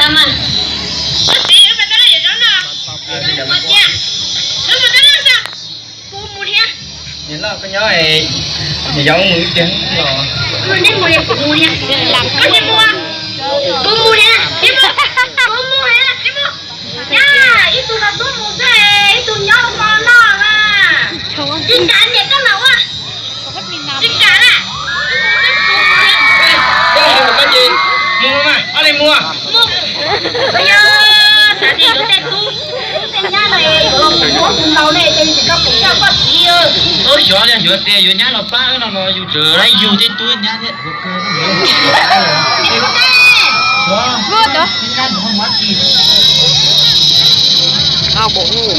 Koj txiv, wb mus tab laj yuav zaub no. Wb mus tab laj no. Kuv mus thiab. Niam loj, koj nyob, niam yau mus ib pliag los. Kuv mus thiab, kuv mus thiab, kuv mus thiab, kuv mus thiab, kuv mus thiab. Nyab, ib tug no tuaj mus xwb, ib tug nyob hmo noj na. Tsis kam niam koj los ua. Tsis kam na. Koj hais kom koj ces mus mas, ob leeg mus. Yog xav tias yuav tej tub tej nyab no yuav los mus muab tus laus ne, ces koj pum coj koj txiv. Ub, xyov yog yuav tias yuav nyab los pab no los yus tseem laib yug tej tub nyab thiab.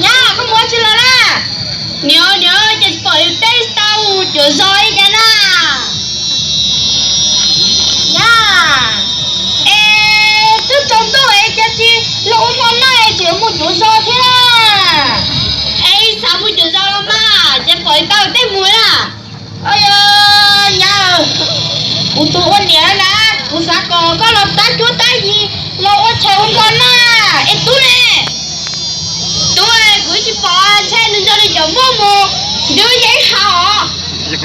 Nyab, koj mus ua tsi los na? Niam, niam, cas tsis pom yus teb tau cuav zos li cas na? Nyab, es twb tsaus ntuj es cas tsis los ua hmo noj es tseem mus cuav zos thiab? Es xav mus cuav zos los mas, cas pom tau tej mus na. Yog, nyab, kuv tus ua niam na, kuv xav kom koj los tab cuab tab yig, los ua chaw ua nkoj na. Es tub ne? Tub, kuv tsis pom, ntshai nws nrog nws cov muaj mus, nws yeej haus. Es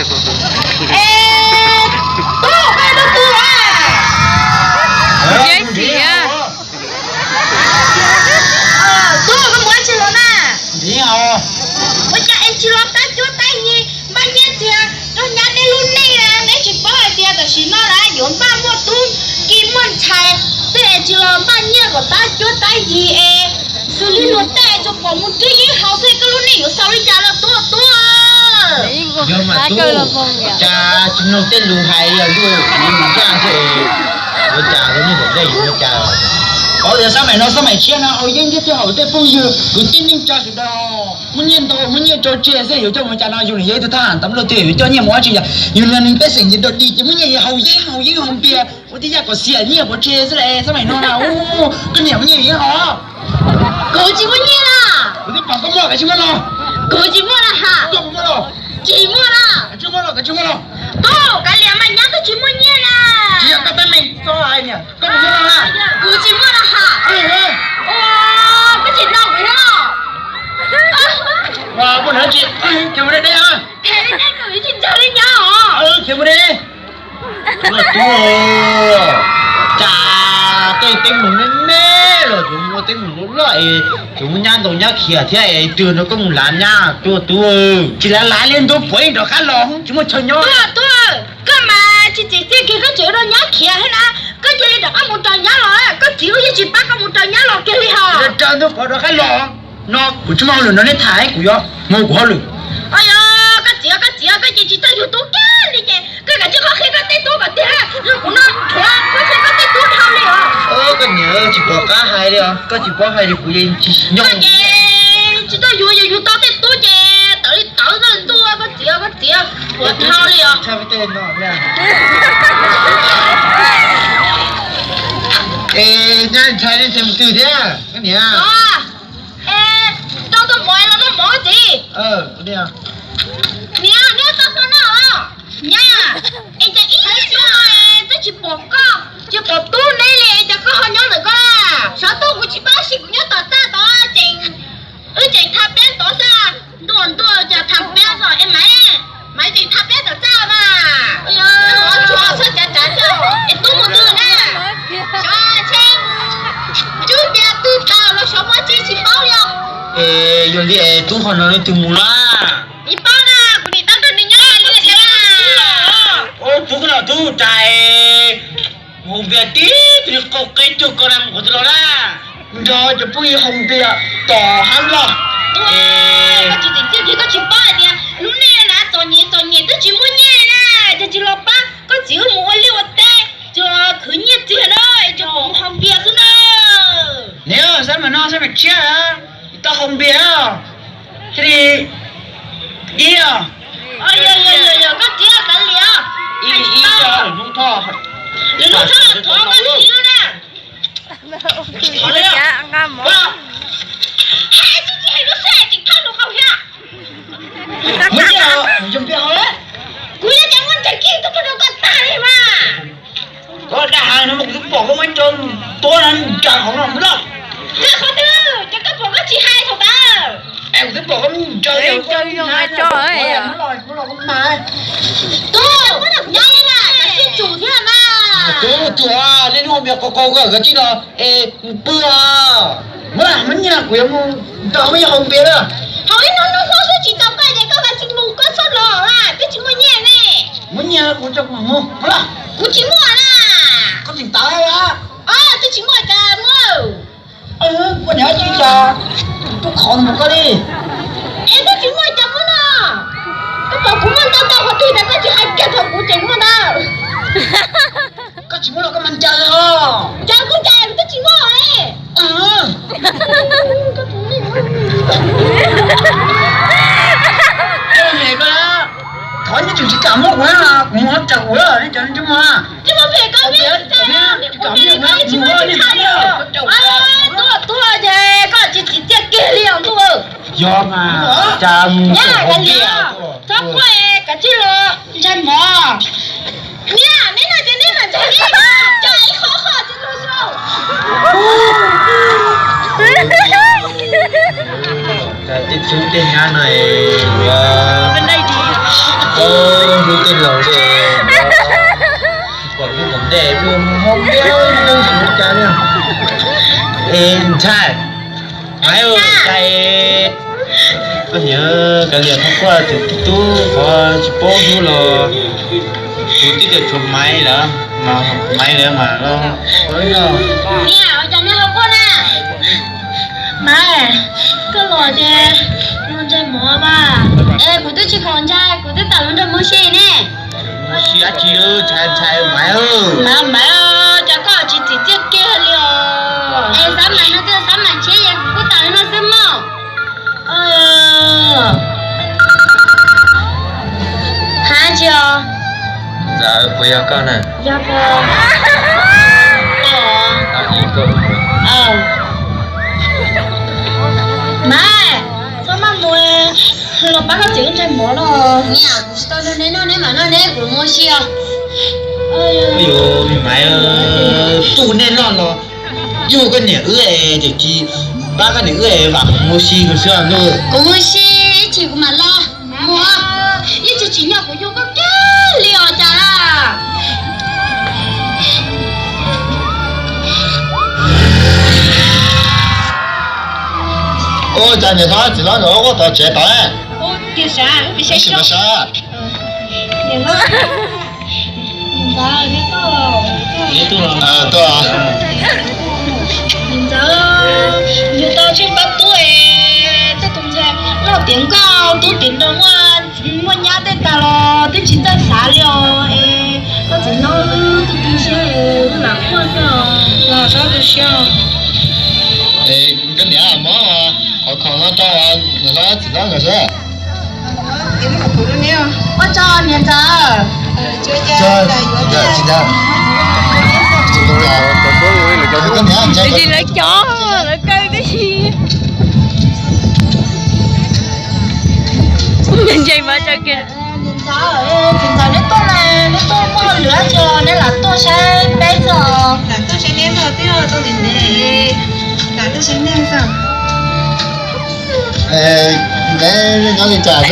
tub, koj tus tub a? Yeej txiv. Tub, koj mus ua tsi los na? Ua cas es tsis los tab cuab tab yig npaj nyiaj txiag rau nyab neb lub neej na? Neb tsis paub hais tias tam sim no na yuav npaj muaj tub ki muaj ntxhais, tej es tsis los npaj nyiaj kom tab cuab tab yig es xws li luag tej tsuas pom mus twb yeej haus xwb, koj lub neej yuav xaus li cas los tub tub. Yog mas tub, cas tsis mloog tej lus hais yog lub kuv zaj xwb, ua cas lub neej tom ntej yuav ua cas. Qhov tias xab maim no xab maim tshiab no haus yeeb thiab twb haum tej phooj ywg kwv tij neej tsa sawv daws, muaj nyiaj ntau muaj nyiaj tso tseg xwb, yuav coj mus cas no, yus nws yog ib tug thab ham tam luaj twg yuav coj nyiaj mus ua tsi yom, yus yog neeg pej xeem ces dog dig ces muaj nyiaj haus yeeb haus yeeb haus npias ua tib yam kom xiam nyiaj pov tseg xwb las xab maim no na. Koj niam muaj nyiaj yeeb haus? Kuv tsis muaj nyiaj na. Kuv twb pom koj muaj, koj tsis muaj los? Kuv tsis muaj na ha. Koj puas muaj los? Tsis muaj na. Koj tsis muaj los, koj tsis muaj los. Koj kav liam mas nyab, koj tsis muaj nyiaj na. Tsis yog koj teeb meem txo hais niam, koj puas muaj los na? Kuv tsis muaj na ha. Koj tsis nco kuv thiab los? Puas nrhiav tsis, khiav mus deb deb. Khiav mus deb. Tub, cas tej teeb meem me me los tsuas muaj teeb meem loj loj es tsuas muaj nyab ntau nyab khiav thiab es twg no koj mus lav nyab tuaj tub. Tsis lav lav li ntuj puav yeej rov qab los tsis muaj chaw nyob. Tub, koj mas tsis txim txiaj kiag koj tseem rau nyab khiav thiab na. Koj cia li rov qab mus rau nyab los, koj txiv wb yeej tsis pab koj mus rau nyab los kiag li hos. Rau ntuj puav rov qab los no kuv tsis muaj hauj lwm no, neb tham kuv yuav mus kuv hauj lwm. Yog koj txiv, koj txiv, koj cia tsis txawj yug tub kiag li ces koj kav tsij qhuab qhia koj tej tub kom tiag, yog kuv no rhuav qhuab qhia koj tej tub dhau li os. Koj niam, tsis pom qab hais li os, koj tsis paub hais li kuv yeej tsis nyob. Koj ces tsis txawj yug, yog yug tau tej tub ces tawv li tawv txoj ntuj, koj txiv, koj txiv, puas dhau li os. Es nyab ntshai ne, ntshai mus twg thiab koj niam? Es rau tau mov los noj mov txiv. Niam, neb tau tau noj os. Nyab, es cas ib hnub no twb tsis pom koj, tsis pom tub neb li, es cas koj ho nyob ntawm koj? Xyov tub, kuv tsis paub, sis kuv nyob tom txaj tod tseem, wb tseem tha peb tod xwb. Ntuj ntuj, cas tha peb xwb es Maiv, Maiv tseem tha peb tom txaj mas. Mov tsuag xwb cav cav xwb es tub mus twg na? Xyov ntshe cub tias twg tau los xyov muab tsi tsis paub li os. Es yog li es tub ho no leej twg mus na? Tsis paub na, kuv nim tab nrog nws nyob li tiag. Tub, koj no tub rais, haus npias tib tug li qaug qeb cuag koj na, mus qhov twg los na? Nrog cov phooj ywg haus npias tom hav loj. Koj tsis txim txiaj kiag, koj tsis paub hais tias lub neej na txom nyem txom nyem twb tsis muaj nyiaj na, ces tsis los pab koj txiv wb mus ua liaj ua teb, tsis los khwv nyiaj txiag na, es tsuas mus haus npias xwb na. Niam, xab maim no xab maim tshiab na, tau haus npias thiaj li ib os. Yog yog yog, koj txiv kav liam. Ib ib, lwm hnub thov, lwm hnub thov thov koj txiv na. Hais tsis tsis hais lub sij hawm tseem thauj nws qaug thiab. Kuv yog cov muaj ntseeg kiag tuaj rau koj tag li mas. Koj dag heev no mas kuv twb pom koj muaj ib co Tuab no ncaws hauv no loj. Koj qhov twg, cas koj pom koj tsis hais thaum ntawd? Es kuv twb pom koj ncaws, ncaws zoo hais tso. Los, los, los, tuaj, nyob li na, koj sib tsum thiab mas. Tuaj, tuaj, nej lub ua npias qau qau koj, koj tsis los es pw os. Muab, muab nyiaj kuv yuav mus nrog muab yog haus npias na. Haus ib hnub hnub hlob xwb tsis tau koj ces koj kav tsij mus koj txhob los, twb tsis muaj nyiaj ne. Muab nyiaj kuv tso kuv mam mus. Kuv tsis muaj na. Koj tseem tawv a. Twb tsis muaj cas muab. Koj niam tsis tso, tub qhov mus koj li. Es twb tsis muaj cas muab no. Koj pom kuv muaj ntau ntau qhov twg tas koj tsis hais kiag thaum kuv tseem muaj ntau. Koj tsis muaj los koj mas ncaws os. Ncaws kuj ncaws, kuv twb tsis muaj li. Thov nej tseem tsis kam muab kuv, kuv mus hauv tsev kuv, nej cov ntsej muag. Tuaj, tuaj ces koj tsis txiv txiaj kiag li os ntuj. Yog mas, cas mus txhob quaj, kav tsij los ntshai mov. Niam, neb no ces neb mam ntshai, neb coj ib qho qhov tsis lug xwb. Tej tub tej nyab no, hlub tej laus ces pom lub tom ntej pheej mob npiab pheej xyuv cas li. Es ntshai, Maiv, cas koj niam kav liam qhov quaj tus tub qhov tsis paub hlub los, kuv twb cov tshuav Maiv lawm, Maiv lawm mas los. Niam, ua cas nej ho quaj na? Maiv, koj los ces los ntshai mov mas. Es kuv twb tsis pom ntshai, kuv twb tawm los nrog Maiv si ne. Maiv si dab tsi, ntshai ntshai Maiv. Maiv, Maiv, cas koj tsis txiv txiaj kiag li os. Es xav mas no twb xav mas ntshe es kuv kuj tawm no xwb mog. Hab tsi os. Ntxawm, puas yog koj na? Yog koj. Maiv, txhob maj mus, los pab koj txiv ntshai mov los. Niam, kuv tsis tau nrog neb noj, neb mam noj neb, kuv mus si os. Maiv, txuj nej noj los yug koj niam wb es ces tsis pab koj niam wb es vam kuv mus si kuv xwb os. Kuv mus si, ib chim kuv mam los. Mus, yeej tsis tsim nyog kuv yug koj kiag li os cas. Ua cas niam hlob txiv hlob nkawd ua tau tsev tod? Ib sim mas sav. Ntxawm, yug tau tsheej pab tub es tej tus ntxhais loj tiav nkauj tub tiav nraug muaj nyab tej tag los twb tsis txawj xav li os. Es koj txiv hlob wb tu tu siab, wb lam quaj xwb os, los txhob tu siab. Es koj niam mob qhov khoom no rau niam hlob txiv hlob nkawd xwb. Ua tsaug niam ntxawm. Lawv cov, lawv kaw tib si. Ntse mas tso kiag. Niam ntxawm, neb tuaj, neb tuaj muaj hauj lwm dab tsi, neb lam tuaj saib peb xwb os. Neb nyob li cas?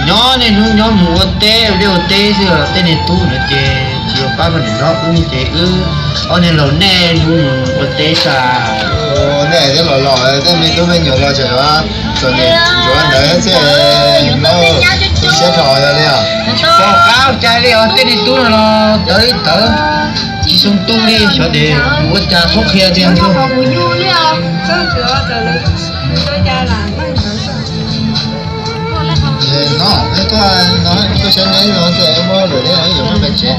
Nyob niaj hnub nyob mus ua teb ua liaj ua teb xwb, tej niag tub no ces tsis yuav pab koj niam hlob wb ces wb ob niag laus nej mus ua teb xwb. Nej twb los los tej me tub me nyuam los tseem yuav txom nyem ntawd xwb. Siab rho yog li os. Pom qab ua cas li os, tej niag tub no los tawv li tawv, tsis xoo tu li, xyov ces mus ua cas txhob qhia tiag. No, tuaj saib neb no ces muaj hauj lwm thiab yuav muab peb tsev.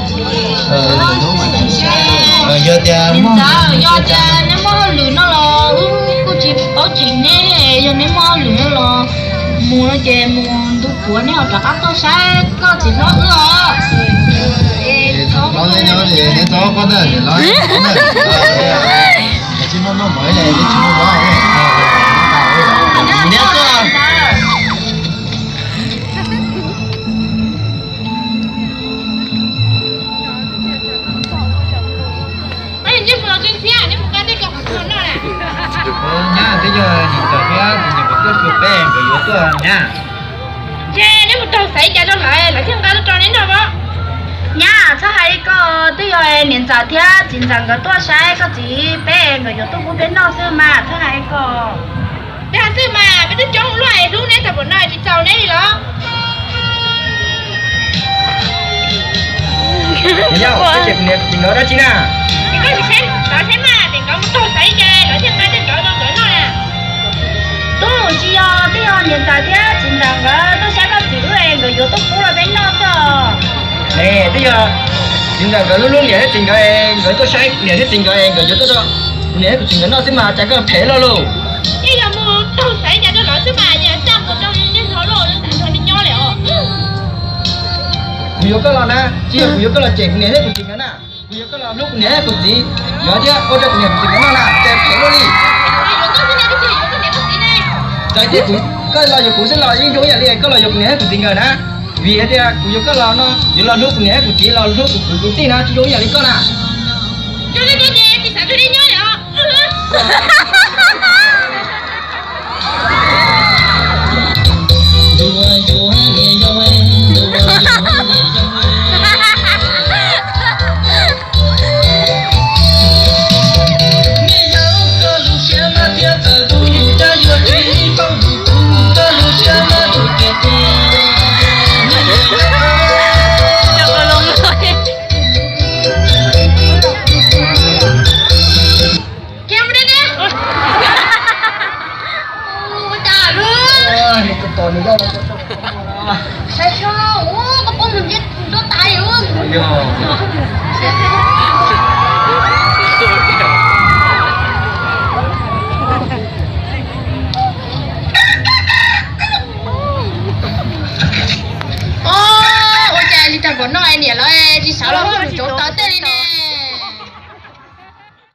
Yog tias, yog tias neb muaj hauj lwm no los wb kuj tsis paub tseeb ne, yog neb muaj hauj lwm no los mus no ces mus ntu puav neb ho rov qab tuaj saib koj txiv hlob wb os. Neb txhob quaj na, tsis muaj mov, tsis muaj mov. Neb tuaj. Peb nkawd yuav tuaj nyab. Ntshe neb mus taug xaiv cas rau lawv, lawv thiaj nqa tuaj rau neb noj os. Nyab, txhob hais li ko, twb yog niam ntxawm thiab txiv ntxawm nkawd tuaj saib koj txiv, peb nkawd yuav tuaj pub peb noj xwb mas, txhob hais li ko. Yog xwb mas, peb twb coob luaj es hlub neb tau npaum no tsis txaus neb li los? Yog, peb ces kuv niam kuv txiv nkawd dab tsi na? Ces koj sim saib lawv saib mas, ces nkawd mus taug xaiv ces lawv thiaj nqa tej ntawd rau nkawd noj na. Tub, tsis yog, twb yog niam ntxawm thiab txiv ntxawm nkawd tuaj saib koj txiv wb es nkawd yuav tuaj pub rau peb noj xwb os. Es twb yog txiv ntxawm nkawd hlub hlub niam thiab txiv nkawd es nkawd tuaj saib niam thiab txiv nkawd es nkawd yuav tuaj rau niam thiab kuv txiv nkawd noj xwb mas cas koj phem loj lauj. Yeej yog mus taug xaiv cas rau lawv xwb mas, yeej txaj muag rau yeej nrog loj yeej nrog nej nyob lawm os. Kuv yuav koj los na, tsis yog kuv yuav koj los cem kuv niam thiab kuv txiv nkawd na. Kuv yuav koj los hlub kuv niam thiab kuv txiv, yuav thiab ua rau kuv niam kuv txiv nkawd noj na, cas phem loj li. Txawm tias kuv, koj los yuav kuv xwb los yeej zoo ib yam li koj los yuav kuv niam thiab kuv txiv nkawd na. Vim hais tias kuv yuav koj los no, yuav los hlub kuv niam thiab kuv txiv, los hlub kuv kwv kuv tij na, tsis zoo ib yam li koj na. Saib seb, ua koj poob mus ntiab tus nruab tais. Ua cas li tag npaum no niam lawv tsis xav los mus cov taw tej